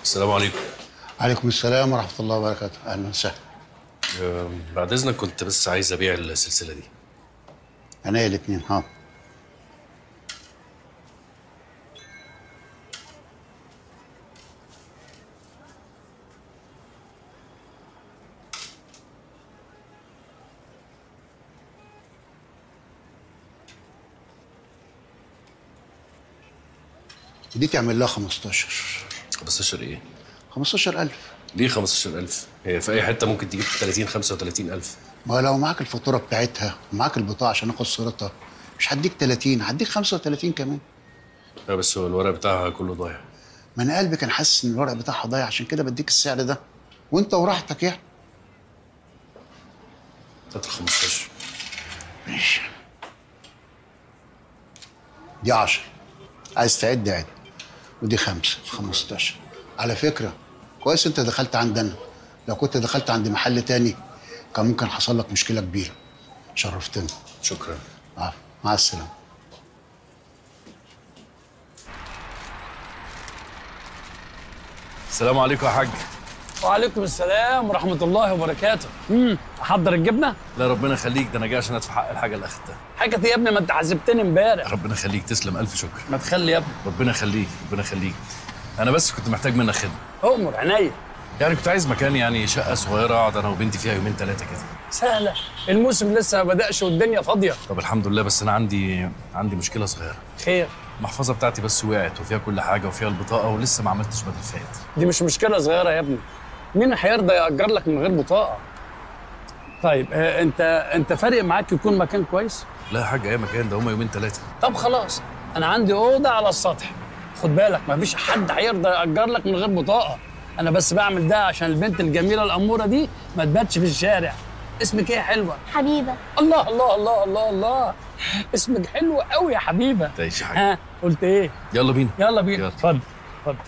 السلام عليكم. عليكم السلام ورحمة الله وبركاته، أهلا وسهلا. بعد إذنك كنت بس عايز أبيع السلسلة دي. عينيا الاتنين. ها دي تعمل لها 15. 15 ايه؟ 15000. ليه 15000؟ هي في اي حتة ممكن تجيب 30 35000. ما لو معاك الفاتورة بتاعتها ومعاك البطاقة عشان اخد صورتها مش هديك 30، هديك 35 كمان. لا بس هو الورق بتاعها كله ضايع. ما انا قلبي كان حاسس ان الورق بتاعها ضايع عشان كده بديك السعر ده، وانت وراحتك يعني. هات ال 15. ماشي. دي 10. عايز تعد عد. ودي 5، 15. على فكرة كويس انت دخلت عندنا، لو كنت دخلت عند محل تاني كان ممكن حصل لك مشكلة كبيرة. شرفتنا. شكرا. مع السلامة. السلام عليكم يا حاج. وعليكم السلام ورحمة الله وبركاته. احضر الجبنة؟ لا ربنا يخليك، ده انا جاي عشان ادفع حق الحاجة اللي اخدتها. حاجة يا ابني؟ ما انت عذبتني امبارح. ربنا يخليك، تسلم، ألف شكر. ما تخلي يا ابني. ربنا يخليك، ربنا يخليك. أنا بس كنت محتاج منك خدمة. أؤمر، عينيا. يعني كنت عايز مكان، يعني شقة صغيرة أقعد أنا وبنتي فيها يومين ثلاثة كده. سهلة، الموسم لسه ما بدأش والدنيا فاضية. طب الحمد لله، بس أنا عندي مشكلة صغيرة. خير؟ المحفظة بتاعتي بس وقعت وفيها كل حاجة وفيها البطاقة ولسه ما عملتش بدل فائت. دي مش مشكلة صغيرة يا ابني، مين هيرضى يأجر لك من غير بطاقة؟ طيب انت فارق معاك يكون مكان كويس؟ لا يا حاج، اي مكان، ده هما يومين ثلاثة. طب خلاص، أنا عندي أوضة على السطح. خد بالك مفيش حد هيرضى يأجر لك من غير بطاقة. أنا بس بعمل ده عشان البنت الجميلة الأمورة دي ما تباتش في الشارع. اسمك إيه يا حلوة؟ حبيبة. الله الله الله الله الله، اسمك حلو قوي يا حبيبة. تعيش يا حاج. ها قلت إيه؟ يلا بينا. يلا بينا. اتفضل اتفضل.